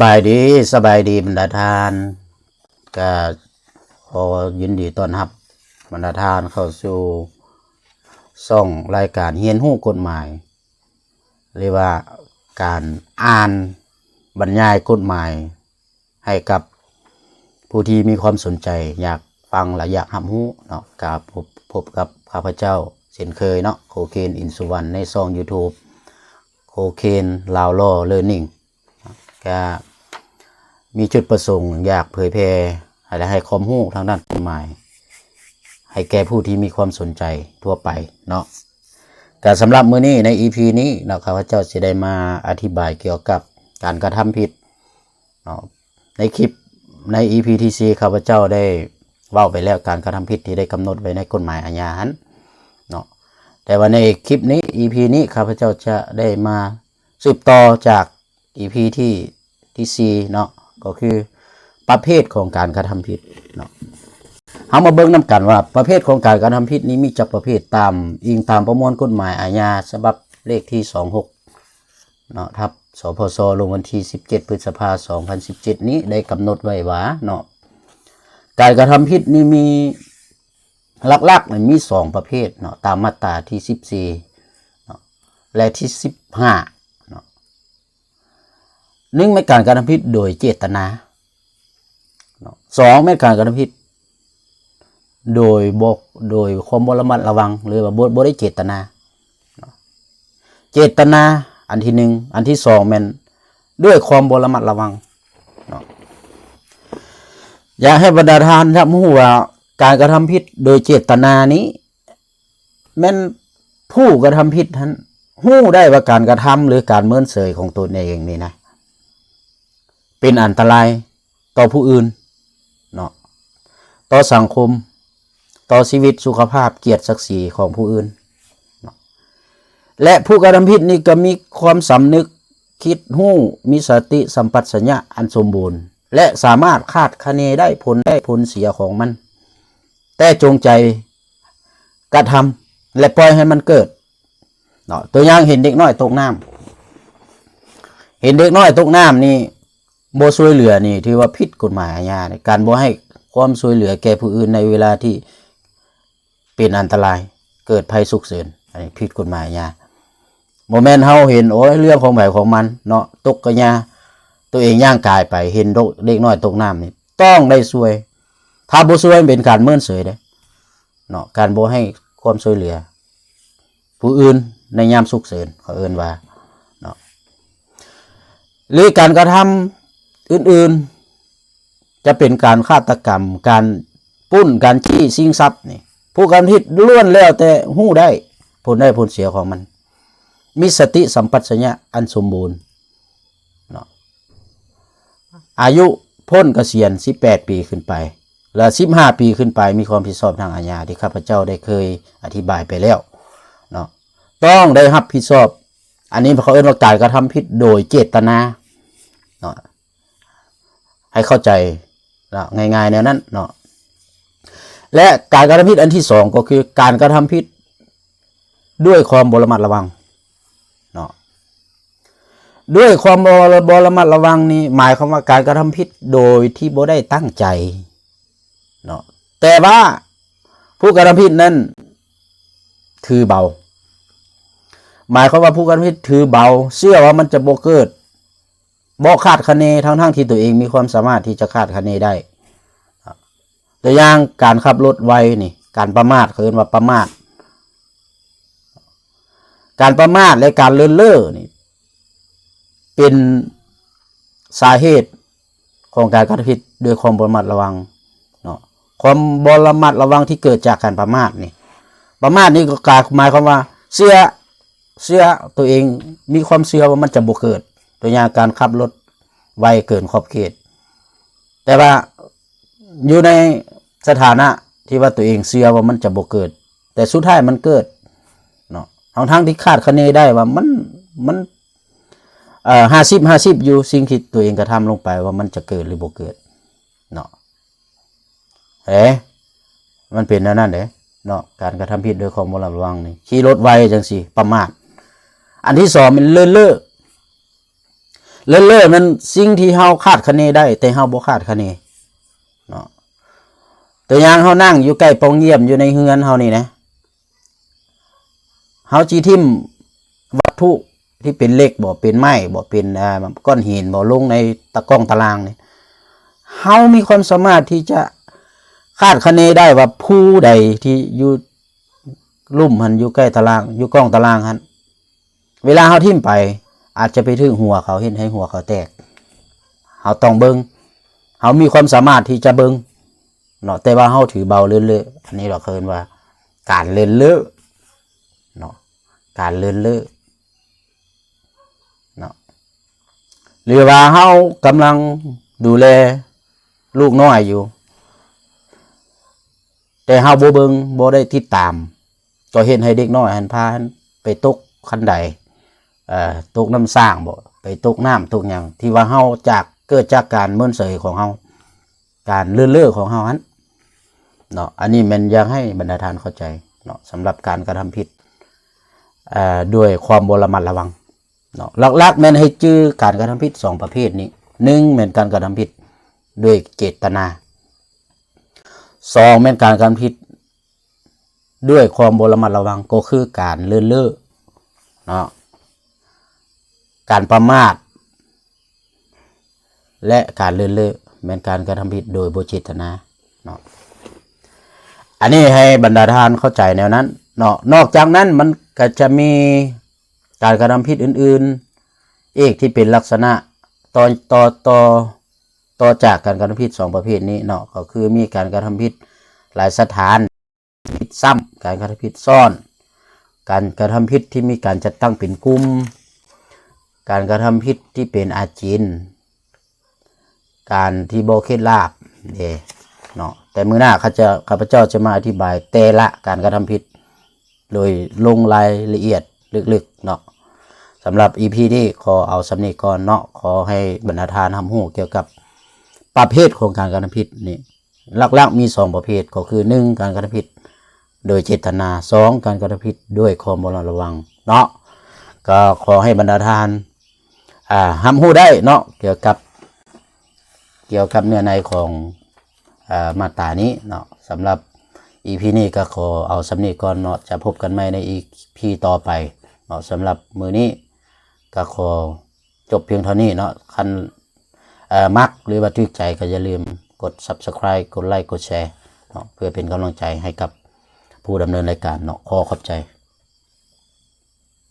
ບາຍດີ ສະບາຍດີບັນດາທ່ານ ກະຂໍຍິນດີຕ້ອນຮັບບັນດາທ່ານເຂົ້າສູ່ຊ່ອງລາຍການຮຽນຮູ້ກົດໝາຍ ຫຼືວ່າການອ່ານບັນຍາຍກົດໝາຍ ໃຫ້ກັບຜູ້ທີ່ມີຄວາມສົນໃຈ ຢາກຟັງ ແລະ ຢາກຮັບຮູ້ເນາະ. ກະພົບ ພົບກັບຂ້າພະເຈົ້າເຊັ່ນເຄີຍເນາະ ໂຄເຄນ ອິນສຸວັນ ໃນຊ່ອງ YouTube ໂຄເຄນ ລາວລໍ ເລີນນິງ ກະມີຈຸດປະສົງຢາກເຜີຍແຜ່ ແລະ ໃຫ້ຄວາມຮູ້ທາງດ້ານກົດໝາຍ ໃຫ້ແກ່ຜູ້ທີ່ມີຄວາມສົນໃຈທົ່ວໄປເນາະ. ກະສຳລັບມື້ນີ້ ໃນ ອີພີ ນີ້ເນາະ ຂ້າພະເຈົ້າຊິໄດ້ມາອະທິບາຍກ່ຽວກັບການກະທຳຜິດເນາະ. ໃນຄລິບ ໃນ ອີພີ ທີສີ່ ຂ້າພະເຈົ້າໄດ້ເວົ້າໄປແລ້ວ ການກະທຳຜິດທີ່ໄດ້ກຳນົດໄວ້ໃນກົດໝາຍອາຍາຫັ້ນເນາະ. ແຕ່ວ່າໃນຄລິບນີ້ ອີພີ ນີ້ ຂ້າພະເຈົ້າຈະໄດ້ມາສືບຕໍ່ຈາກ ອີພີ ທີ ທີສີ່ເນາະ ກໍຄືປະເພດຂອງການກະທຳຜິດເນາະ. ເຮົາມາເບິ່ງນຳກັນວ່າປະເພດຂອງການກະທຳຜິດນີ້ມີຈັກປະເພດ ຕາມ ອີງຕາມປະມວນກົດໝາຍອາຍາສະບັບເລກທີສອງຫົກເນາະ ທັບ ສພສ ລົງວັນທີສິບເຈັດ ພຶດສະພາ ສອງພັນສິບເຈັດນີ້ ໄດ້ກຳນົດໄວ້ວ່າເນາະ ການກະທຳຜິດນີ້ມີ ຫຼັກໆນີ້ມີສອງປະເພດເນາະ ຕາມມາດຕາທີສິບສີ່ເນາະ ແລະ ທີສິບຫ້າເນາະ. ໜຶ່ງ ແມ່ນການກະທຳຜິດໂດຍເຈດຕະນາເນາະ, ສອງ ແມ່ນການກະທຳຜິດໂດຍບໍ່ ໂດຍຄວາມບໍ່ລະມັດລະວັງ ຫຼືວ່າບໍ່ ບໍ່ໄດ້ເຈດຕະນາເນາະ. ເຈດຕະນາ ອັນທີໜຶ່ງ, ອັນທີສອງ ແມ່ນດ້ວຍຄວາມບໍ່ລະມັດລະວັງເນາະ. ຢາກໃຫ້ບັນດາທ່ານຮັບຮູ້ວ່າ ການກະທຳຜິດໂດຍເຈດຕະນານີ້ ແມ່ນຜູ້ກະທຳຜິດຫັ້ນຮູ້ໄດ້ວ່າການກະທຳ ຫຼື ການເມີນເສີຍຂອງຕົນເອງນີ້ນະ ເປັນອັນຕະລາຍຕໍ່ຜູ້ອື່ນເນາະ, ຕໍ່ສັງຄົມ, ຕໍ່ຊີວິດ, ສຸຂະພາບ, ກຽດສັກສີຂອງຜູ້ອື່ນເນາະ ແລະ ຜູ້ກະທຳຜິດນີ້ກໍມີຄວາມສຳນຶກ ຄິດຮູ້, ມີສະຕິສຳປັດສະຍະອັນສົມບູນ ແລະ ສາມາດຄາດຄະເນໄດ້ຜົນໄດ້ຜົນເສຍຂອງມັນ ແຕ່ຈົງໃຈກະທຳ ແລະ ປ່ອຍໃຫ້ມັນເກີດເນາະ. ຕົວຢ່າງ ເຫັນເດັກນ້ອຍຕົກນ້ຳ, ເຫັນເດັກນ້ອຍຕົກນ້ຳນີ້ບໍ່ຊ່ວຍເຫຼືອນີ້ ຖືວ່າຜິດກົດໝາຍອາຍາເດ້. ການບໍ່ໃຫ້ຄວາມຊ່ວຍເຫຼືອແກ່ຜູ້ອື່ນໃນເວລາທີ່ເປັນອັນຕະລາຍ ເກີດໄພສຸກເສີນ ອັນນີ້ຜິດກົດໝາຍອາຍາ. ບໍ່ແມ່ນເຮົາເຫັນ ໂອ້ຍ ເລື່ອງຂອງໃຜຂອງມັນເນາະ, ຕົກກະຢ່າ ຕົວເອງຍ່າງກາຍໄປ ເຫັນເດັກນ້ອຍຕົກນ້ຳນີ້ ຕ້ອງໄດ້ຊ່ວຍ. ຖ້າບໍ່ຊ່ວຍ ເປັນການເມີນເສີຍເດ້ເນາະ, ການບໍ່ໃຫ້ຄວາມຊ່ວຍເຫຼືອຜູ້ອື່ນໃນຍາມສຸກເສີນ ເຂົາເອີ້ນວ່າເນາະ. ຫຼື ການກະທຳອື່ນໆ ຈະເປັນການຄາດຕະກຳ, ການປຸ້ນ, ການຈີ້ຊິງຊັບນີ້ ຜູ້ກະທຳຜິດລ້ວນແລ້ວແຕ່ຮູ້ໄດ້ຜົນໄດ້ຜົນເສຍຂອງມັນ, ມີສະຕິສຳປັດສະຍະອັນສົມບູນເນາະ, ອາຍຸພົ້ນກະສຽນສິບແປດປີຂຶ້ນໄປ ແລະ ສິບຫ້າປີຂຶ້ນໄປ ມີຄວາມຜິດຊອບທາງອາຍາ ທີ່ຂ້າພະເຈົ້າໄດ້ເຄີຍອະທິບາຍໄປແລ້ວເນາະ, ຕ້ອງໄດ້ຮັບຜິດຊອບ. ອັນນີ້ເຂົາເອີ້ນວ່າການກະທຳຜິດໂດຍເຈດຕະນາເນາະ. ໃຫ້ເຂົ້າໃຈເນາະ ງ່າຍໆແນວນັ້ນເນາະ. ແລະ ການກະທຳຜິດອັນທີສອງ ກໍຄືການກະທຳຜິດດ້ວຍຄວາມບໍ່ລະມັດລະວັງເນາະ. ດ້ວຍຄວາມບໍ່ ບໍ່ລະມັດລະວັງນີ້ ໝາຍຄວາມວ່າການກະທຳຜິດໂດຍທີ່ບໍ່ໄດ້ຕັ້ງໃຈເນາະ, ແຕ່ວ່າຜູ້ກະທຳຜິດນັ້ນຖືເບົາ, ໝາຍຄວາມວ່າຜູ້ກະທຳຜິດຖືເບົາ ເຊື່ອວ່າມັນຈະບໍ່ເກີດ ບໍ່ຄາດຄະເນ ທັງໆທີ່ຕົວເອງມີຄວາມສາມາດທີ່ຈະຄາດຄະເນໄດ້. ຕົວຢ່າງການຂັບລົດໄວນີ້ ການປະໝາດ ເຂົາເອີ້ນວ່າປະໝາດ. ການປະໝາດ ແລະ ການເລີນເລີນີ້ ເປັນສາເຫດຂອງການກະທຳຜິດໂດຍຄວາມບໍ່ລະມັດລະວັງເນາະ. ຄວາມບໍ່ລະມັດລະວັງທີ່ເກີດຈາກການປະໝາດນີ້ ປະໝາດນີ້ກໍກາຍ ໝາຍຄວາມວ່າເຊື່ອ ເຊື່ອ ຕົວເອງມີຄວາມເຊື່ອວ່າມັນຈະບໍ່ເກີດ, ຕົວຢ່າງການຂັບລົດໄວເກີນຂອບເຂດ ແຕ່ວ່າຢູ່ໃນສະຖານະທີ່ວ່າຕົວເອງເຊື່ອວ່າມັນຈະບໍ່ເກີດ ແຕ່ສຸດທ້າຍມັນເກີດເນາະ, ທັງໆທີ່ຄາດຄະເນໄດ້ວ່າມັນ ມັນ ເອີ ຫ້າສິບຫ້າສິບຢູ່ ສິ່ງທີ່ຕົວເອງກະທຳລົງໄປວ່າມັນຈະເກີດ ຫຼື ບໍ່ເກີດເນາະ. ເອີ ມັນເປັນແນວນັ້ນເດ້ເນາະ, ການກະທຳຜິດໂດຍຄວາມບໍ່ລະມັດລະວັງນີ້ ຂີ່ລົດໄວຈັ່ງຊີ້ ປະໝາດ. ອັນທີສອງ ແມ່ນເລີນເລີ. ເລີ້ນເລີ້ແມ່ນສິ່ງທີ່ເຮົາຄາດຄະເນໄດ້ ແຕ່ເຮົາບໍ່ຄາດຄະເນເນາະ. ຕົວຢ່າງເຮົານັ່ງຢູ່ໃກ້ປ່ອງຢ້ຽມຢູ່ໃນເຮືອນເຮົານີ້ນະ ເຮົາຊິຖິ້ມວັດຖຸທີ່ເປັນເຫຼັກບໍ ເປັນໄມ້ບໍ ເປັນ ອ່າ ກ້ອນຫີນບໍ ລົງໃນຕະກອງຕະລ່າງນີ້ ເຮົາມີຄວາມສາມາດທີ່ຈະຄາດຄະເນໄດ້ວ່າຜູ້ໃດທີ່ຢູ່ລຸ່ມຫັ້ນ ຢູ່ໃກ້ຕະລ່າງ ຢູ່ກອງຕະລ່າງຫັ້ນ ເວລາເຮົາຖິ້ມໄປ ອາດຈະໄປຖືກຫົວເຂົາ ເຮັດໃຫ້ຫົວເຂົາແຕກ. ເຮົາຕ້ອງເບິ່ງ ເຮົາມີຄວາມສາມາດທີ່ຈະເບິ່ງເນາະ ແຕ່ວ່າເຮົາຖືເບົາເລີ້ນເລີ້. ອັນນີ້ລະເອີ້ນວ່າການເລີ້ນເລີ້ເນາະ ການເລີ້ນເລີ້ເນາະ. ຫຼືວ່າເຮົາກຳລັງດູແລລູກນ້ອຍຢູ່ ແຕ່ເຮົາບໍ່ເບິ່ງ ບໍ່ໄດ້ຕິດຕາມ ກໍເຮັດໃຫ້ເດັກນ້ອຍຫັ້ນພາກັນໄປຕົກຄັນໄດ ເອີ ຕົກນ້ຳສ້າງບໍ ໄປຕົກນ້ຳຕົກຫຍັງ ທີ່ວ່າເຮົາຈາກ ເກີດຈາກການເມີນເສີຍຂອງເຮົາ ການເລີ້ນເລີ້ຂອງເຮົາຫັ້ນເນາະ. ອັນນີ້ແມ່ນຢາກໃຫ້ບັນດາທ່ານເຂົ້າໃຈເນາະ ສຳລັບການກະທຳຜິດ ເອີ ດ້ວຍຄວາມບໍ່ລະມັດລະວັງເນາະ. ຫຼັກໆແມ່ນໃຫ້ຈື່ການກະທຳຜິດສອງປະເພດນີ້ ໜຶ່ງແມ່ນການກະທຳຜິດດ້ວຍເຈດຕະນາ ສອງແມ່ນການກະທຳຜິດ ດ້ວຍຄວາມບໍ່ລະມັດລະວັງ ກໍຄືການເລີ້ນເລີ້ເນາະ ການປະໝາດ ແລະ ການເລີ້ນເລີ້ ແມ່ນການກະທຳຜິດໂດຍບໍ່ເຈດຕະນາເນາະ. ອັນນີ້ໃຫ້ບັນດາທ່ານເຂົ້າໃຈແນວນັ້ນເນາະ. ນອກຈາກນັ້ນມັນກໍຈະມີການກະທຳຜິດອື່ນໆອີກ ທີ່ເປັນລັກສະນະຕໍ່ ຕໍ່ ຕໍ່ ຕໍ່ຈາກການກະທຳຜິດສອງປະເພດນີ້ເນາະ ກໍຄືມີການກະທຳຜິດຫຼາຍສະຖານ ຜິດຊ້ຳ, ການກະທຳຜິດຊ້ອນ, ການກະທຳຜິດທີ່ມີການຈັດຕັ້ງເປັນກຸ່ມ, ການກະທຳຜິດທີ່ເປັນອາຈິນ, ການທີ່ບໍ່ເຄັດລາບເດ້ເນາະ. ແຕ່ມື້ໜ້າຂ້າຈະ ຂ້າພະເຈົ້າຈະມາອະທິບາຍແຕ່ລະການກະທຳຜິດໂດຍລົງລາຍລະອຽດເລິກໆເນາະ. ສຳລັບອີພີນີ້ຂໍເອົາສ່ຳນີ້ກ່ອນເນາະ. ຂໍໃຫ້ບັນດາທ່ານຮັບຮູ້ກ່ຽວກັບປະເພດຂອງການກະທຳຜິດນີ້. ຫຼັກໆມີສອງປະເພດ ກໍຄື ໜຶ່ງ ການກະທຳຜິດໂດຍເຈດຕະນາ, ສອງ ການກະທຳຜິດດ້ວຍຄວາມບໍ່ລະມັດລະວັງເນາະ. ກໍຂໍໃຫ້ບັນດາທ່ານ ອ່າ ຮັບຮູ້ໄດ້ເນາະ ກ່ຽວກັບ ກ່ຽວກັບເນື້ອໃນຂອງ ອ່າ ມາດຕານີ້ເນາະ. ສຳລັບອີພີນີ້ກໍຂໍເອົາສ່ຳນີ້ກ່ອນເນາະ. ຈະພົບກັນໃໝ່ໃນອີພີຕໍ່ໄປເນາະ. ສຳລັບມື້ນີ້ກໍຂໍ ຈົບພຽງເທົ່ານີ້ເນາະ. ຄັນ ເອີ ມັກ ຫຼືວ່າຖືກໃຈ ກໍຢ່າລືມກົດ Subscribe ກົດໄລກ໌ ກົດແຊເນາະ ເພື່ອເປັນກຳລັງໃຈໃຫ້ກັບຜູ້ດຳເນີນລາຍການເນາະ. ຂໍຂອບໃຈ.